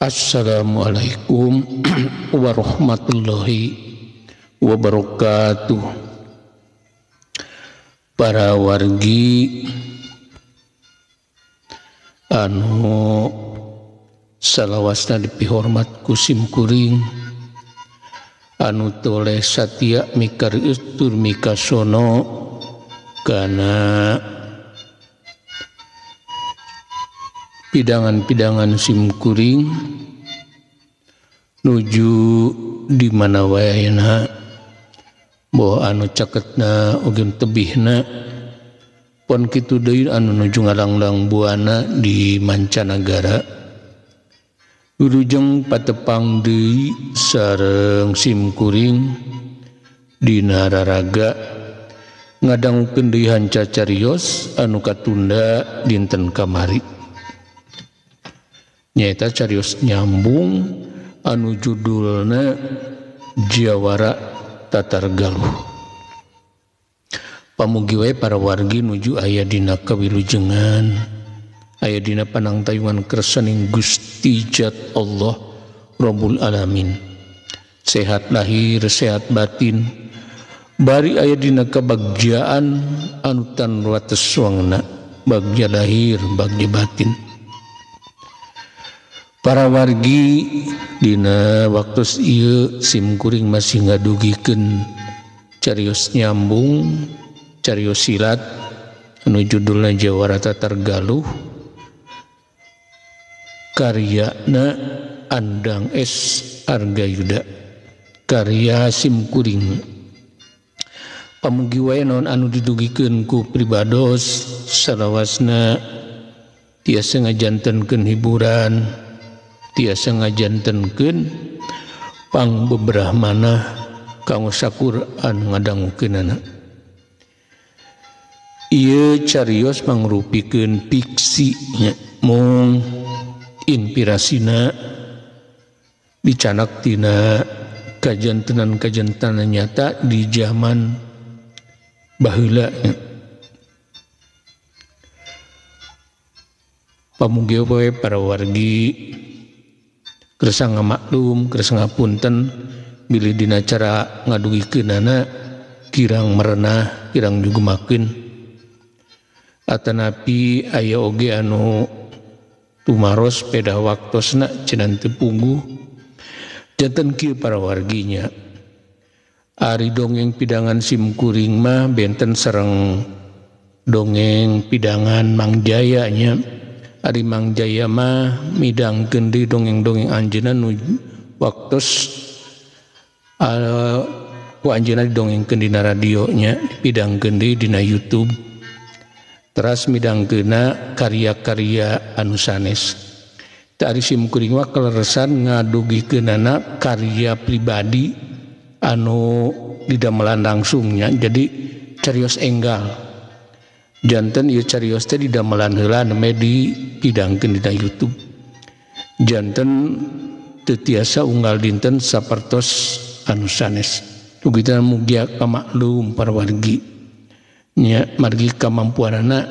Assalamualaikum warahmatullahi wabarakatuh. Para wargi anu salawasna dipihormat ku simkuring, anu toleh satia mikarius tur mikasono kana pidangan-pidangan simkuring nuju di mana waena boh anu caketna oge tebihna pon kitu deui anu nuju ngalanglang buana di mancanagara. Wilujeng patepang deui sareng simkuring dina raraga ngadangukeun deui hanca carios anu katunda dinten kamari. Nyaeta carios nyambung anu judulna Jawara Tatar Galuh. Pamugi wae para wargi nuju aya dina kawilujengan, aya dina panangtayungan kersaning Gusti Jat Allah Rabbul Alamin. Sehat lahir, sehat batin, bari aya dina kabagjaan anu tan wates wangna, bagja lahir, bagja batin. Para wargi dina waktu ieu simkuring masih ngadugikeun carios nyambung, carios silat anu judulna Jawara Tatar Galuh karyana Andang S Argayuda, karya simkuring. Pamugi wae naon anu didugikeun ku pribados salawasna tiasa ngajantenkeun hiburan, tiasa ngajantenkeun pang bebrahmana kanggo sakur anu ngadangukeunana. Ieu carios mangrupikeun fiksi nya, mung inspirasina dicanak tina kajantenan-kajantenan nyata di zaman baheula nya. Pamugi wae para wargi kersa ngamaklum, kersa ngapunten bilih dina cara ngadugikeunana kirang merenah, kirang jugumakeun. Atanapi aya oge anu tumaros peda waktosna cenah teu pungguh. Janten kieu para warginya. Ari dongeng pidangan simkuring mah benten sareng dongeng pidangan Mang Jaya nya. Ari Mang Jaya mah midangkeun deui dongeng-dongeng anjeunna nu waktos ku anjeunna didongengkeun dina radio nya, dipidangkeun deui dina YouTube. Teras midangkeunna karya-karya anu sanes. Teu ari simkuring mah kaleresan ngadugikeunana karya pribadi anu didamelan langsung nya, jadi carios enggal. Janten ieu carios teh didamelan heula nembe dipidangkeun dina YouTube. Janten teu tiasa unggal dinten sapertos anu sanes. Ugi teh mugia kamaklum para wargi nya, margi kamampuanana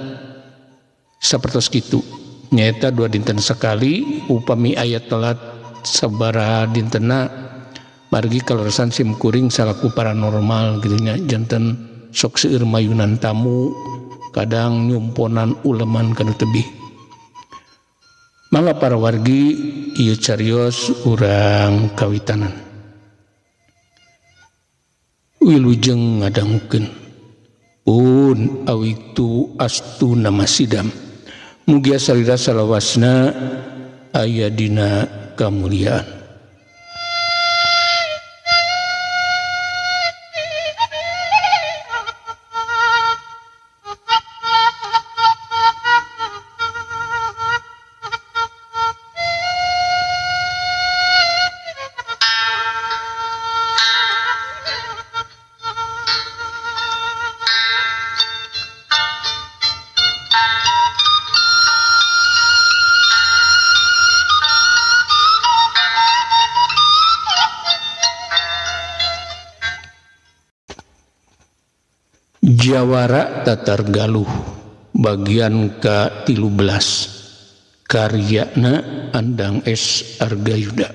sapertos kitu. Nyaeta dua dinten sekali upami aya telat sabaraha dintena margi kaleresan simkuring salaku paranormal kitu nya. Janten sok seueur mayunan tamu, kadang nyumponan uleman kanu tebih. Mangga para wargi ieu carios urang kawitanan. Wilujeng ngadangukeun pun awitu astu nama sidam. Mugia salira salawasna aya dina kamuliaan. Jawara Tatar Galuh bagian ke-13 Karyana Andang S. Argayuda.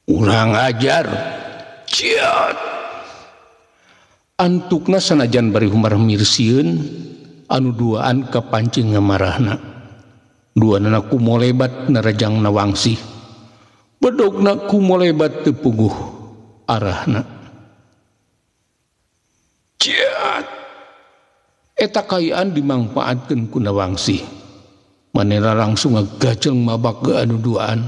Urang ajar. Ciat. Antukna sanajan bari humar mirsieun anu duaan kapancing ngamarahna. Duanana kumolebat nerajang Nawangsih. Bedogna kumolebat teu puguh arahna. Ciat. Eta kayaan dimangpaatkeun ku Nawangsih. Manehna langsung ngagajeng mabak ke anu duaan.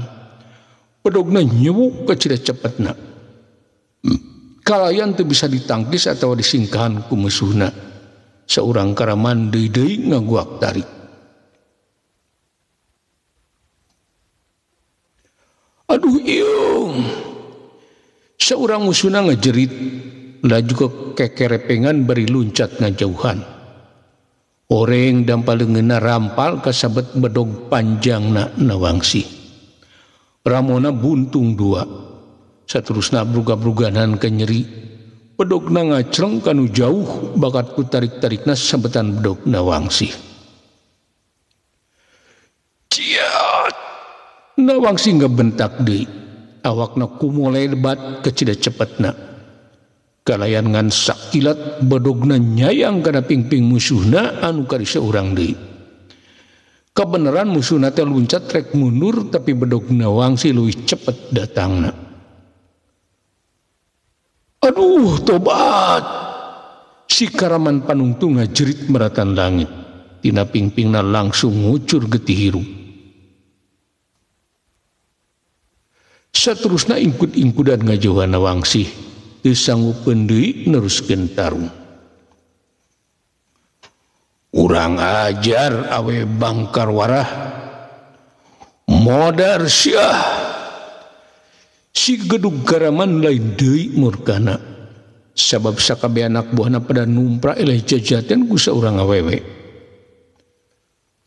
Bedogna nyewuk ka cida cepetna. Kalayan teu bisa ditangkis atawa disingkahan ku musuhna. Saurang karaman deui-deui ngaguak tarik. Aduh iung. Saurang musuhna ngajerit laju ke kekerepengan bari luncat ngajauhan. Oreng dampal leungeunna rampal kasabet bedog panjangna Nawangsih. Ramona buntung dua. Saterusna bruga-bruganan ke nyeri. Bedogna ngacreng kanu jauh bakat ku tarik-tarikna sabetan bedog Nawangsih. Ciat! Nawangsih ngebentak deui. Awakna kumolebat kecida cepetna. Kalayan ngan sakilat bedogna nyayang kana pingping musuhna anu kari saurang deui. Kebenaran musuhna teh luncat rek mundur tapi bedog Nawangsih leuwih cepet datangna. Aduh tobat. Si karaman panungtung ngajerit meratan langit. Tina pingpingna langsung ngucur getih hirup. Saterusna ingkut-ingkudan ngajauhan Nawangsih. Teu sanggupeun deui neruskeun tarung. Urang ajar awe bangkar warah. Modar siah. Si gedug karaman lain deui murkana. Sabab sakabeh anak buahna pada numpra eleh jajaten ku saurang awewe.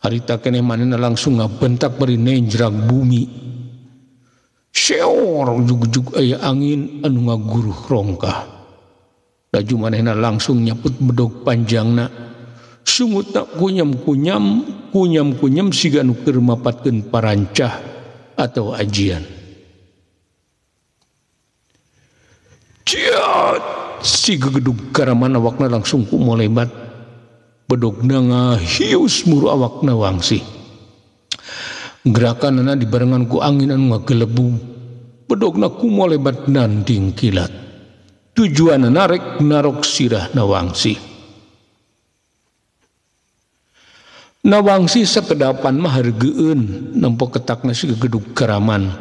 Harita keneh manehna langsung ngabentak bari nenjrag bumi. Seor jug-jug aya angin anu ngaguruh rongkah. Laju manehna langsung nyaput bedog panjangna. Sungutna kunyam-kunyam, kunyam-kunyam siga nu keur mapatkeun parancah atau ajian. Ciat! Si gegedug karaman awakna langsung kumolebat. Bedogna ngahius muru awak Nawangsih. Gerakanana dibarengan ku angin anu ngagelebu. Bedogna kumolebat nanding kilat. Tujuanana rek narok sirah Nawangsih. Nawangsih sakedapan mah hareugeun nempo ketakna si gegedug karaman.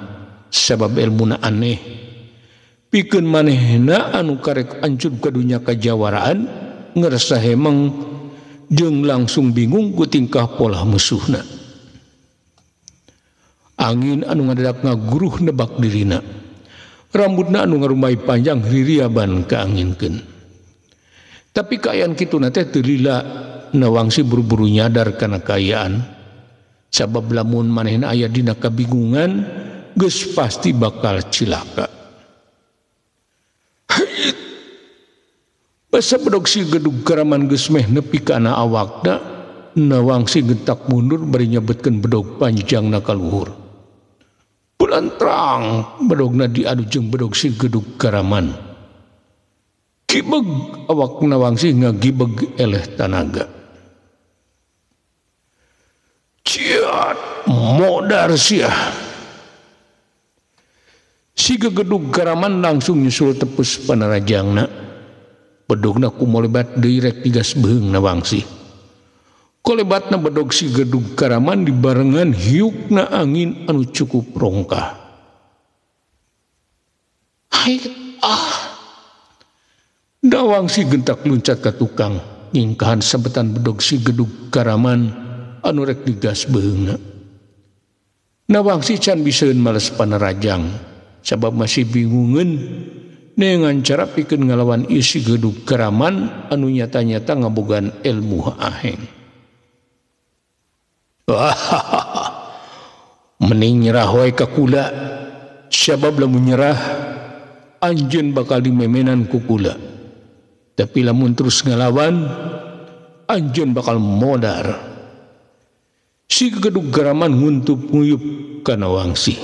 Sabab elmuna aneh. Pikeun manehna anu karek ancur ka dunya kajawaraan ngerasa hemeng jeung langsung bingung ku tingkah pola musuhna. Angin anu ngadadak ngaguruh nebak dirina. Rambutna anu ngarumai panjang ririaban kaanginkeun. Tapi kaayaan kituna teh teu lila. Nawangsih buru-buru nyadar kana kaayaan. Sabab lamun manehna aya dina kabingungan geus pasti bakal cilaka. Hayit. Basa bedog si gedug karaman geus meh nepi kana awakna, Nawangsih gentak mundur bari nyebetkeun bedog panjangna ka luhur. Bulantrang bedogna diadu jeung bedog si gedug karaman. Gibeg awak Nawangsih ngagibeg eleh tanaga. Ciat modar siah. Si gegedug karaman langsung nyusul tepus panarajangna. Bedogna kumolebat deui rek digas beheung Nawangsih. Kolebatna bedog si gedug karaman dibarengan hiukna angin anu cukup rongkah. Hai ah. Nawangsih gentak luncat ka tukang nyingkahan sabetan bedog si gedug karaman anu rek digas beheungna. Nawangsih can biseun males panarajang sabab masih bingungeun dengan cara pikeun ngalawan isi gedug karaman anu nyata-nyata ngabogaan ilmu aheng. Mending nyerah wae ka kula, sabab lamun nyerah anjeun bakal dimemenan ku kula. Tapi lamun terus ngalawan Anjeun bakal modar. Si Gegedug Garaman nguntup nguyup ka Nawangsi.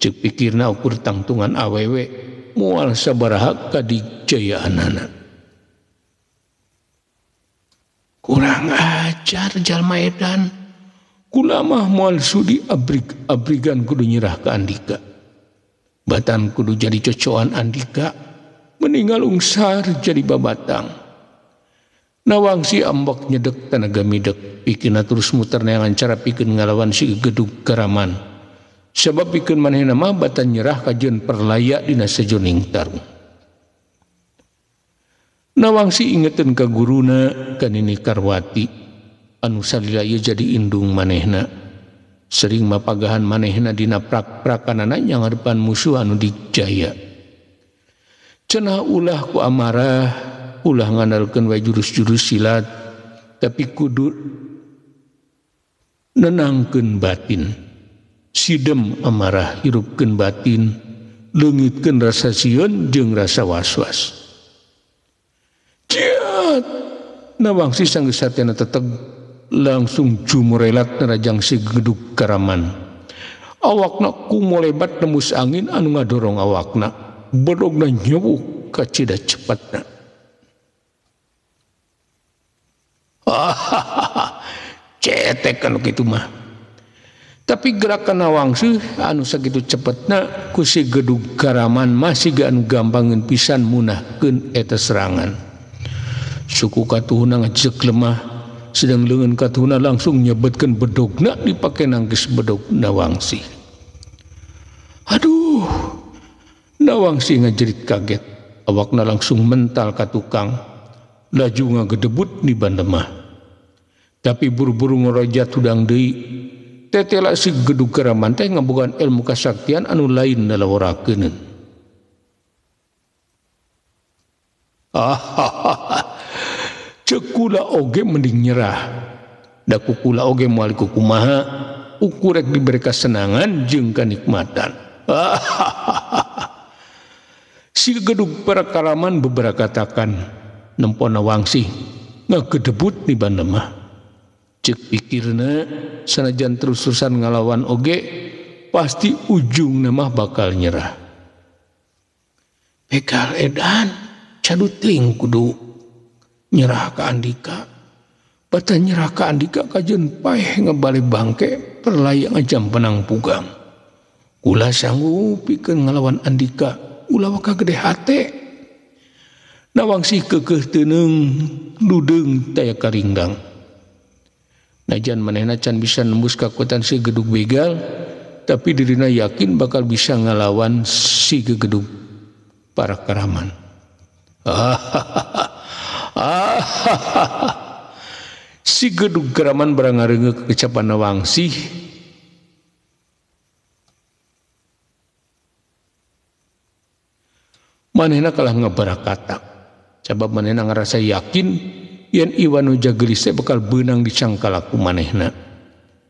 Ceuk pikirna ukur tangtungan awewe moal sabaraha kadijayaanana. Kurang ajar jalma edan. Kula mah moal sudi abrig-abrigan kudu nyerah ka Andika. Batan kudu jadi cocoan Andika, meninggal ungsar jadi babatang. Nawangsi ambek nyedek tanaga midek, pikirna terus muter neangan cara pikeun ngalawan si Gegedug Garaman. Sebab pikeun manehna mah batan nyerah kajeun perlaya dina sajoning tarung. Nawangsi ingeteun ka guruna ka Nini Karwati anu salila ieu jadi indung manehna. Sering mapagahan manehna dina prak-prakanana nyangarepan musuh anu dijaya. Cenah ulah ku amarah, ulah ngandalkeun wae jurus-jurus silat, tapi kudu nenangkeun batin. Sidem amarah, hirupkeun batin, leungitkeun rasa sieun jeung rasa was-was. Ciat! Nawangsi sanggeus hatena teteg langsung jumurelat nerajang si Gegedug Garaman. Awakna kumolebat nembus angin anu ngadorong awakna. Bedogna nyewuk kacida cepatna. Cetek anu kitu mah. Tapi gerakan Nawangsi anu sakitu cepetna ku si Gedug Garaman masih ge anu gampangeun pisan munahkeun eta serangan. Suku katuhuna ngajek lemah, sedang leungeun katuhuna langsung nyebetkeun bedogna dipake nangkis bedog Nawangsi. Aduh, Nawangsi ngajerit kaget, awakna langsung mental ka tukang, laju ngagedebut di bandemah. Tapi buru-buru ngorojat hudang deui, tetela si Gedug Garaman teh ngabogaan ilmu kasaktian anu lain nalaworakeun. Ceuk kula oge mending nyerah. Da ku kula oge moal kumaha, ukur rek diberi kasenangan jeung kanikmatan. Si Gedug Parakaraman beberakatakan nempo Nawangsi ngagedebut di bandemah. Ceuk pikirna sanajan terus-terusan ngalawan oge pasti ujungna mah bakal nyerah. Begal edan caduting kudu nyerah ka Andika. Batan nyerah ka Andika kajeun paeh ngabale bangke perlaya ngajam penang pugang. Kula sanggup pikeun ngalawan Andika, ulah waka gede hate. Nawangsi keukeuh teuneung ludeung taya karingdang. Najan manehna can bisa nembus kakuatan si Gedug Begal, tapi dirina yakin bakal bisa ngalawan si Gegedug Parakaraman. Si Gedug Garaman barangareungeuh kekecapan Nawangsi. Manehna kalah ngabarakatak. Sabab manehna ngarasa yakin yen Iwan nu jagelis teh bakal beunang dicangkalaku manehna.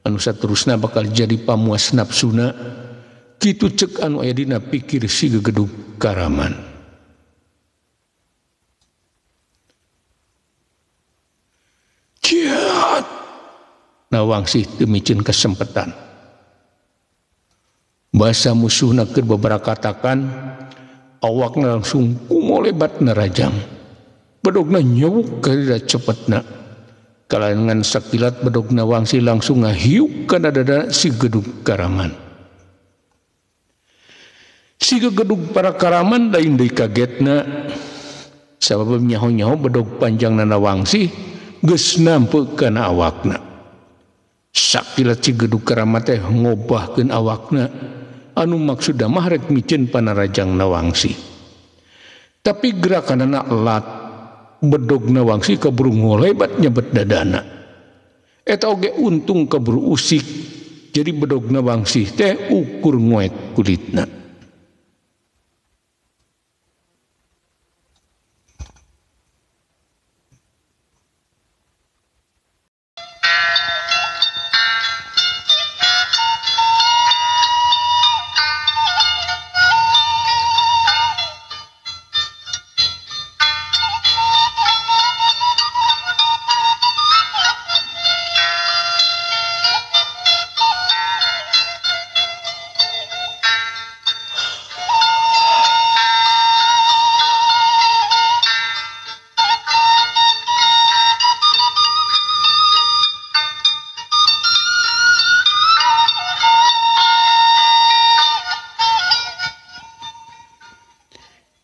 Anu saterusna bakal jadi pamuas nafsuna. Kitu ceuk anu aya dina pikir si Gegedug Garaman. Ciat! Nawangsi teu miceun kasempetan. Basa musuhna keur babarakatakan, awakna langsung kumolebat nerajang. Bedogna nyewuk karida cepetna. Kalangan sakilat bedog Nawangsi langsung ngahiuk kana dada si Gedug Garaman. Si Gegedug Parakaraman lain deui kagetna. Sabab nyaho-nyaho bedog panjangna Nawangsi geus nampe kana awakna. Sakilat si Gedug Garaman teh ngobahkeun awakna anu maksudna mah rek miceun panarajang Nawangsi. Tapi gerakanana elat, bedog Nawangsi kaburu ngolebat nyebet dadana. Eta oge untung kaburu usik, jadi bedog Nawangsi teh ukur ngoet kulitna.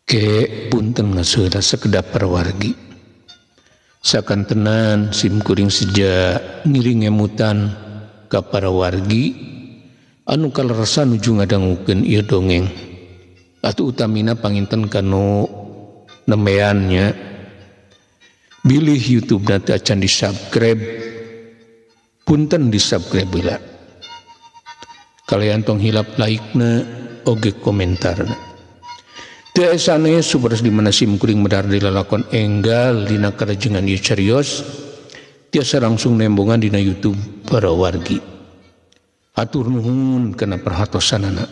Ke punten ngaseura sekedap parawargi. Sakantenan sim kuring seja ngiring ngemutan ka parawargi anu kaleresan nuju ngadangukeun ieu dongeng. Atuh utamina panginten kanu nembeannya. Bilih YouTube na teu acan di-subscribe, punten di-subscribe heula. Kalian tong hilap like-na oge komentarna. Teu sanes supados di mana sim kuring medar di lalakon enggal dina karajengan ieu carios tiasa langsung nembongan dina YouTube para wargi. Hatur nuhun kana perhatosanana.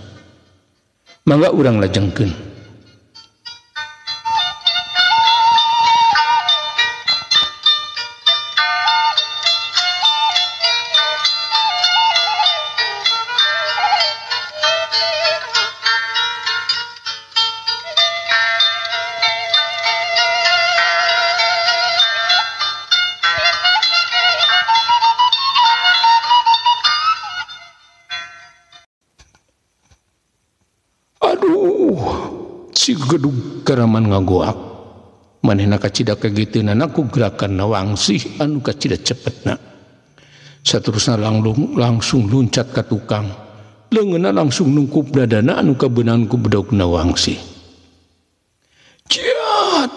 Mangga urang lajengkeun. Si gedug karaman ngagoak manehna kacida kageteunana ku gerakan Nawangsih anu kacida cepetna. Saterusna langsung luncat ka tukang, leungeunna langsung nungkup dadana anu kabeunang ku bedog Nawangsih. Ciat!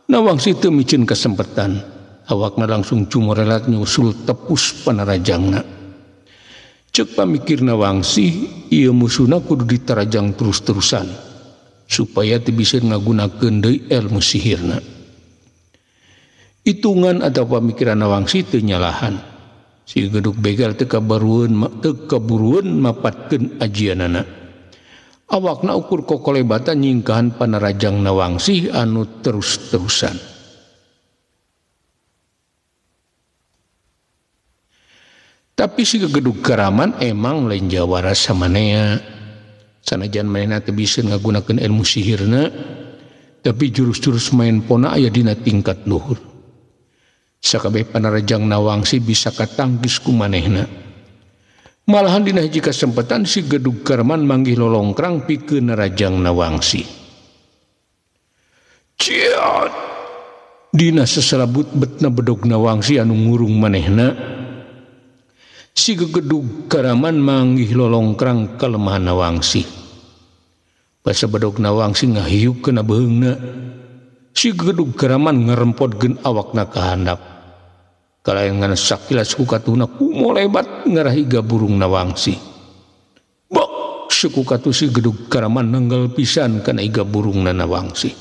Nawangsih teu miceun kasempetan, awakna langsung cumorelat nyusul tepus panarajangna. Ceuk pamikir Nawangsih, ieu musuhna kudu ditarajang terus-terusan supaya teu bisa ngagunakeun deui ilmu sihirna. Hitungan atau pamikiran Nawangsih teu nyalahan. Si gedug begal teu kaburueun mapatkeun ajianana. Awakna ukur kokolebatan nyingkahan panarajang Nawangsih anu terus-terusan. Tapi si gedug karaman emang lain jawara samanea. Sanajan manehna teu bisa ngagunakeun ilmu sihirna, tapi jurus-jurus main pona aya dina tingkat luhur. Sakabeh panarajang Nawangsih bisa katangkis ku manehna. Malahan dina hiji kasempatan si gedug karaman manggih lolongkrang pikeun narajang Nawangsih. Ciat! Dina seselabut betna bedog Nawangsih anu ngurung manehna, si gegedug karaman manggih lolongkrang kalemahan Nawangsih. Basa bedog Nawangsih ngahiuk kana beheungna, si gegedug karaman ngarempotkeun awakna ka handap. Kalayan ngan sakilas ku katuhna kumolebat ngarah iga burung Nawangsih. Bok suku katuh si gedug karaman nanggal pisan kana iga burungna Nawangsih.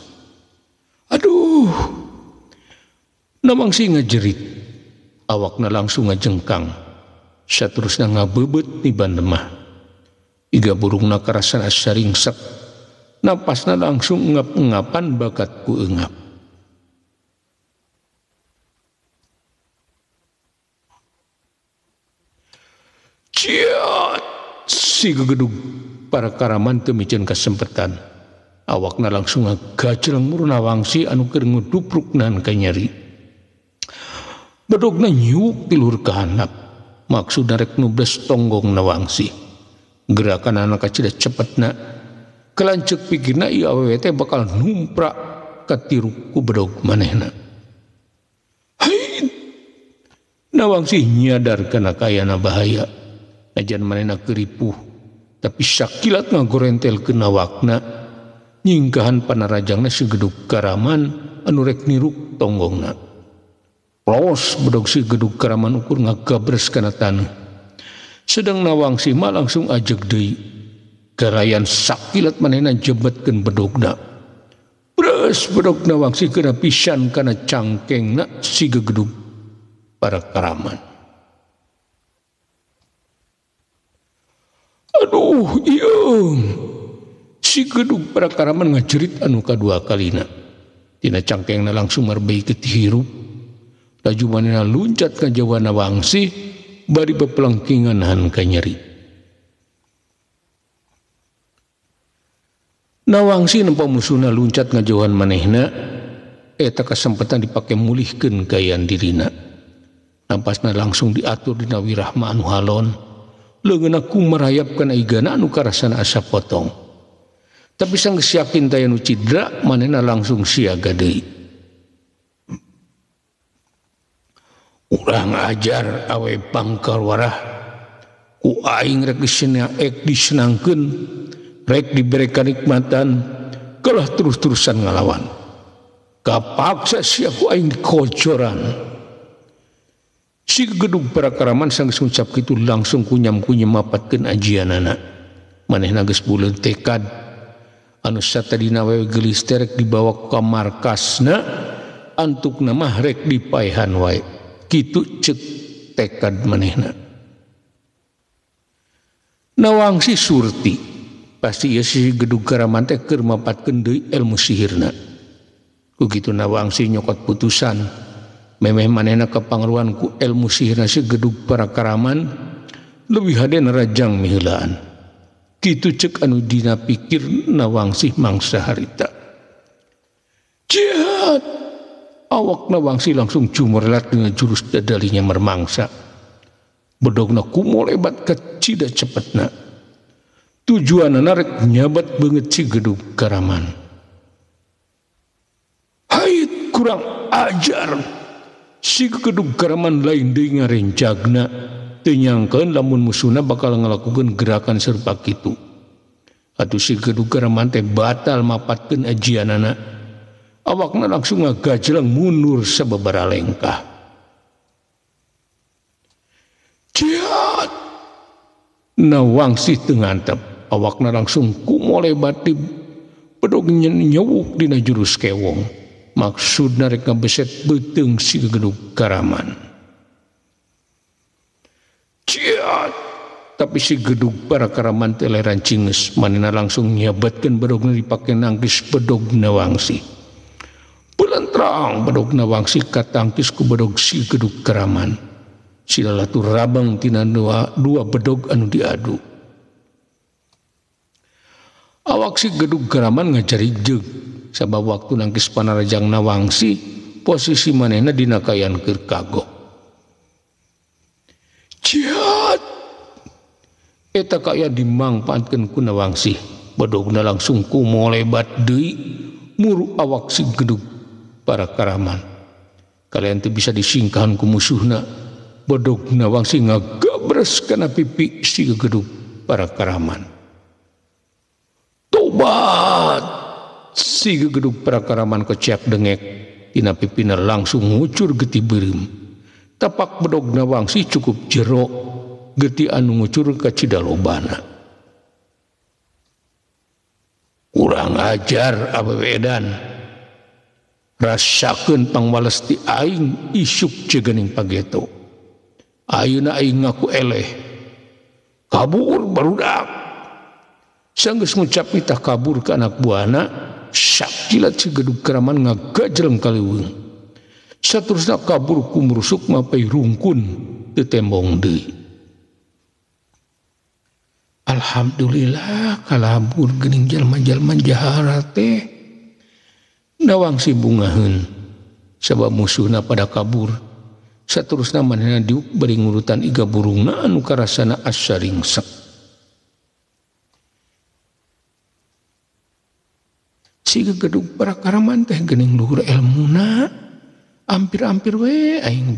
Aduh! Nawangsih ngajerit, awakna langsung ngajengkang. Saterusna ngabeubet niban lemah. Iga burungna karasana saringsek, napasna langsung ngap-ngapan bakat ku eungap. Ciat! Si gegedug para karaman teu miceun kasempetan. Awakna langsung ngagajleng muru Nawangsih anu keur ngudupruk nahan ka nyeri. Bedogna nyuk ti luhur ka handap. Maksudna rek nubles tonggong Nawangsih. Gerakan anak kacida cepetna. Kelanceuk pikirna ieu awewe teh bakal numprak katiruk ku bedog manehna. Hei! Nawangsih nyadar kana kaayana bahaya. Najan manehna keuripuh, tapi sakilat ngagorentelkeun awakna, nyingkahan panarajangna si gedug karaman anu rek niruk tonggongna. Plos bedog si gedug karaman ukur ngagabres kana taneuh. Sedang Nawangsih mah langsung ajeg deui. Garayan sakilat manehna jebetkeun bedogna. Bres bedog Nawangsih kena pisan kana cangkengna si gegedug para karaman. Aduh, ieu. Si gedug para karaman ngajerit anu kadua kalina. Tina cangkengna langsung marbei hirup. Laju manehna luncat ka jauhan Nawangsih bari pepelengkingan han ka nyeri. Nawangsih nempo musuhna luncat ngajauhan manehna, eta kasempatan dipake mulihkeun kaayaan dirina. Nampasna langsung diatur dina wirahma anu halon, leungeunna kumarayap kana igana anu karasana asa potong. Tapi sanggeus yakin taya nu cidra manehna langsung siaga deui. Urang ajar awe bangkal warah ku aing rek disenangkeun rek dibere kanikmatan kalah terus-terusan ngalawan. Kapaksa sia ku aing dikocoran. Si gedug parakaraman sanggeus ngucap kitu langsung kunyam-kunyam mapatkeun ajianana. Manehna geus buleun tekad anu satadina wewe geulis teh rek dibawa ka markasna antukna mah rek dipaehan wae. Kitu ceuk tekad manehna. Nawangsi Surti pasti ieu si gedug karaman teh keur mapatkeun deui ilmu sihirna. Ku kitu Nawangsi nyokot putusan memeh manehna kapangaruhan ku ilmu sihirna si gedug parakaraman leuwih hade narajang miheulaan. Kitu ceuk anu dina pikir Nawangsi mangsa harita. Jihad! Awak Nawangsi langsung cumrelat dengan jurus dadalinya mermangsa. Bedogna kumolebat kacida cepetna. Tujuanna rek nyabat beungeut si gedug karaman. Hait kurang ajar. Si gedug karaman lain deui ngarencagna. Teu nyangkeun lamun musuhna bakal ngalakukeun gerakan serupa kitu. Atuh si gedug karaman teh batal mapatkeun ajianana. Awakna langsung ngagajleng mundur sababaraha lengkah. Jihad! Nawangsi teu ngantep, awakna langsung kumolebat di bedog nyewuk dina jurus kewong. Maksudna rek ngabeset beuteung si gedug karaman. Jihad! Tapi si gedug parakaraman teh leran cinges, manehna langsung nyabatkeun bedogna dipake nangkis bedog Nawangsi. Belentrang bedog Nawangsi katangkis ku bedog si gedug karaman. Silalatu rabang tina dua bedog anu diadu. Awak si gedug karaman ngajarijeg sabab waktu nangkis panarajang Nawangsi posisi manehna dina kaayaan keur kagok. Jihad! Eta kaayaan dimangpaatkeun ku Nawangsi. Bedogna langsung kumolebat deui muru awak si gedug parakaraman. Kalian teu bisa disingkahan ku musuhna. Bedog Nawangsi ngagabres kana pipi si gedug parakaraman. Tobat! Si gedug parakaraman keciak dengek tina pipina langsung ngucur getih beureum. Tapak bedog Nawangsi cukup jero getih anu ngucur ka cidalobana. Kurang ajar awewe edan. Rasakeun pangwales ti aing isuk cegening pageto. Ayeuna aing ngaku eleh. Kabur barudak. Sanggeus ngucap itah kabur ka anak buahna, sakilat si gedug karaman ngagajleng ka leuweung. Saterusna kabur ku murusuk mapay rungkun teu tembong deui. Alhamdulillah kalabur geuning jalma-jalma jahara teh. Nawangsi bungaheun sabab musuhna pada kabur. Saterusna manehna diuk bari ngurutan iga burungna anu karasana asa ringsek. Si gedug parakaraman teh geuning luhur elmuna, ampir-ampir we aing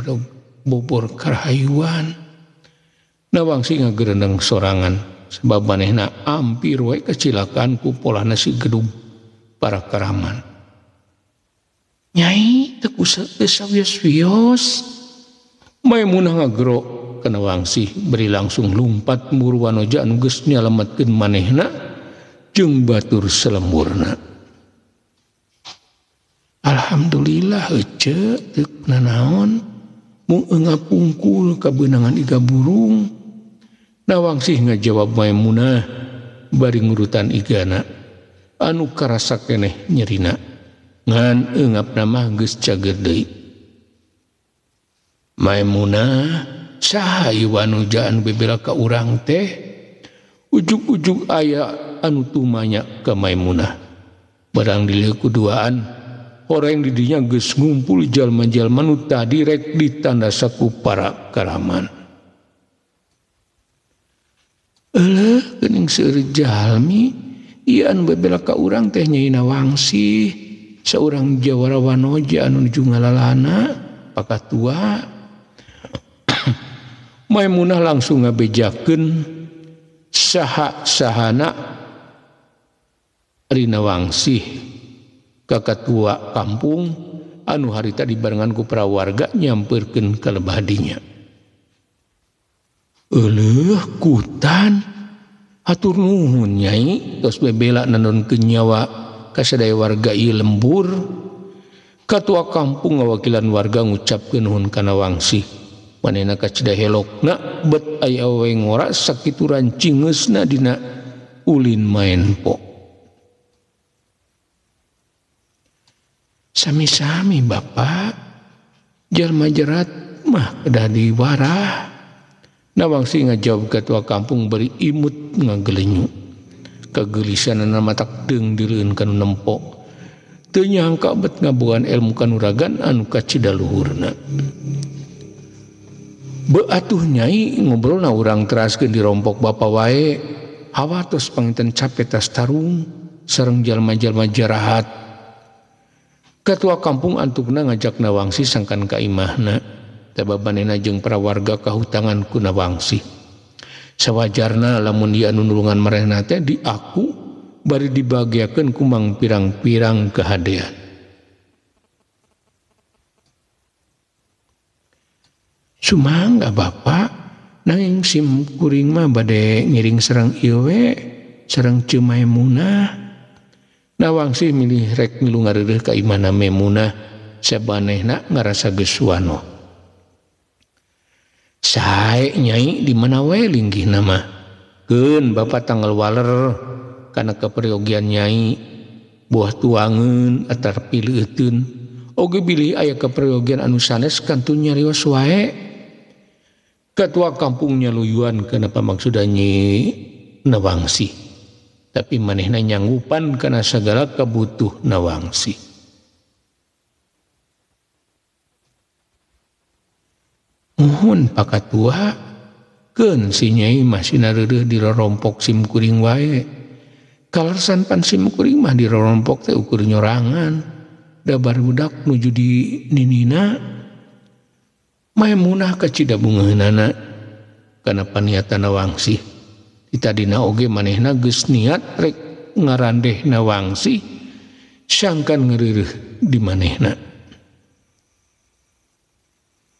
bobor karahayuan. Nawangsi ngagerendeng sorangan sabab manehna ampir we kacilakaan ku polahna si gedug parakaraman. Nyai teu sawios-wios. Maimunah ngagero ka Nawangsi bari langsung lumpat muru wanoja anu geus nyalametkeun manehna jeung batur selemburna. Alhamdulillah ece teu nanaon mung eungap pungkul kabeunangan iga burung. Nawangsih ngajawab Maimunah bari ngurutan igana anu karasa keneh nyerina ngan eungapna mah geus cager deui. Maimunah saha ieu wanuja anu bebela ka urang teh? Ujug-ujug aya anu tumanya ka Maimunah. Barang dileuh kuduaan horeng di dinya geus ngumpul jalma-jalma nu tadi rek ditandasa ku para karaman. Eleuh geuning seueur jalmi Ieu anu bebela ka urang teh Nyai Nawangsih, saurang jawara wanoja anu nuju ngalalana pakatua. Maimunah langsung ngabejakeun saha sahana Rina Wangsih ka katua kampung anu harita dibarengan ku prawarga nyamperkeun ka lebah dinya. Euleuh kutan hatur nuhun Nyai, tos bebela nanonkeun nyawa ka sadaya warga ieu lembur. Katua kampung ngawakilan warga ngucapkeun nuhun ka Nawangsih. Manehna kacida helokna bet aya awewe ngora sakitu rancingeusna dina ulin maenpo. Sami-sami Bapak, jalma jerat mah kedah diwarah. Nawangsih ngajawab ketua kampung beri imut ngagelenyu. Kagelisanana matak deung direun kanu nempo. Teu nyangka bet ngabogaan ilmu kanuragan anu kacida luhurna. Beatuh Nyai ngobrolna urang teraskeun dirompok bapa wae. Hawa tos panginten capek tas tarung sareng jalma-jalma jarahat. Ketua kampung antukna ngajak Nawangsih sangkan ka imahna. Tababanena jeung prawarga kahutangan ku Nawangsih. Sawajarna lamun ieu anu nulungan marehna teh diaku bari dibagiakeun ku mang pirang-pirang kahadean. Sumangga Bapak, nanging sim kuring mah bade ngiring sareng ieu we, sareng Ceu Maimunah. Nawangsih milih rek milu ngareureuh ka imahna Maimunah, sabanehna ngarasa geus wanoh. Sae Nyai di mana we linggihna mah? Keun Bapak tanggal waler kana kaperyogian Nyai, buah tuangeun atar pileuteun. Oge bilih aya kaperyogian anu sanes kantun nyarios wae. Ketua kampungnya luyuan kana pamaksudan Nyi Nawangsih. Tapi manehna nyanggupan kana sagala kabutuh Nawangsih. Muhun pakatua, keun si Nyai masih nareureuh dirorompok sim kuring wae. Kalersan pan sim kuring mah dirorompok teh ukur nyorangan. Da barudak nuju di ninina. Maimunah kacida bungaheunana kana paniatan Nawangsih. Ditadina oge manehna geus niat rek ngarandeh Nawangsih sangkan ngereureuh di manehna.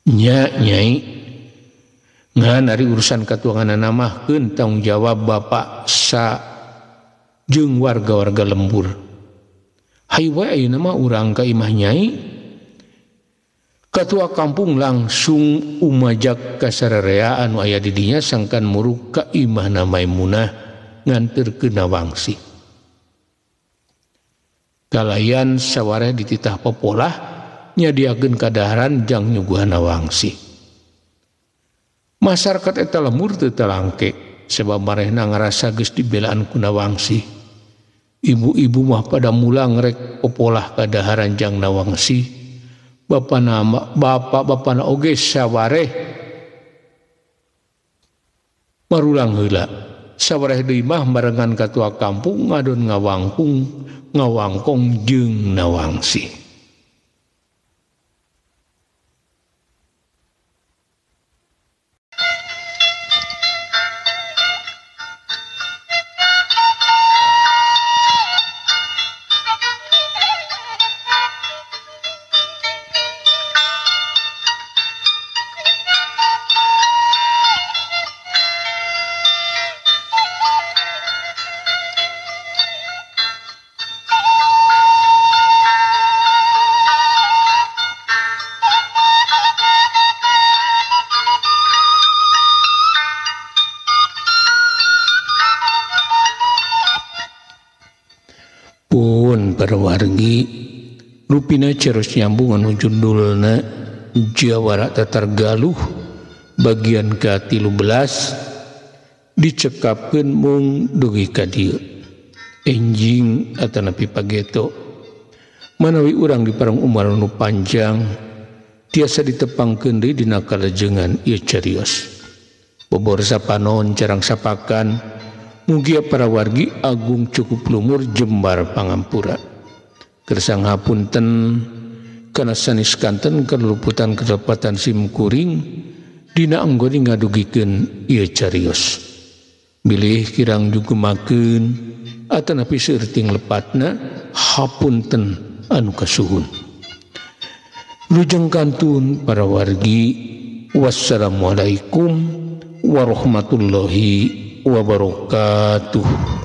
Nya Nyai, ngan ari urusan katuanganana mah keun tanggung jawab Bapak sa jeung warga-warga lembur. Hayu wae ayeuna mah urang ka imah Nyai. Ketua kampung langsung umajak ka sararea anu aya di dinya sangkan muruk ka imahna Maimunah nganterkeun Nawangsih. Kalayan sawareh dititah popolah nyadiakeun kadaharan jang nyuguhan Nawangsih. Masyarakat eta lembur teu talangke sebab marehna ngarasa geus dibelaan ku Nawangsih. Ibu-ibu mah pada mula ngrek popolah kadaharan jang Nawangsih. Bapak-bapana oge sawareh marulang heula. Sawareh deui mah barengan katua kampung ngadon ngawangkong jeung Nawangsih. Perwargi rupina cerus nyambung anu judulna Jawara Tatar Galuh bagian ke-13 dicekapkeun mung dugi ka dieu. Enjing atanapi pageto manawi urang di parang umar nu panjang tiasa ditepangkeun deui dina kalajengan ieu carios. Bobor sapanon carang sapakan Mugia para wargi agung cukup lumur jembar pangampura. Kersang hapunten kana sanes kanten kaluputan kelepatan sim kuring dina anggone ngadugikeun ieu carios. Bilih kirang jugemakeun atanapi seueur lepatna hapunten anu kasuhun. Lujeng kantun para wargi. Wassalamualaikum warahmatullahi wabarakatuh.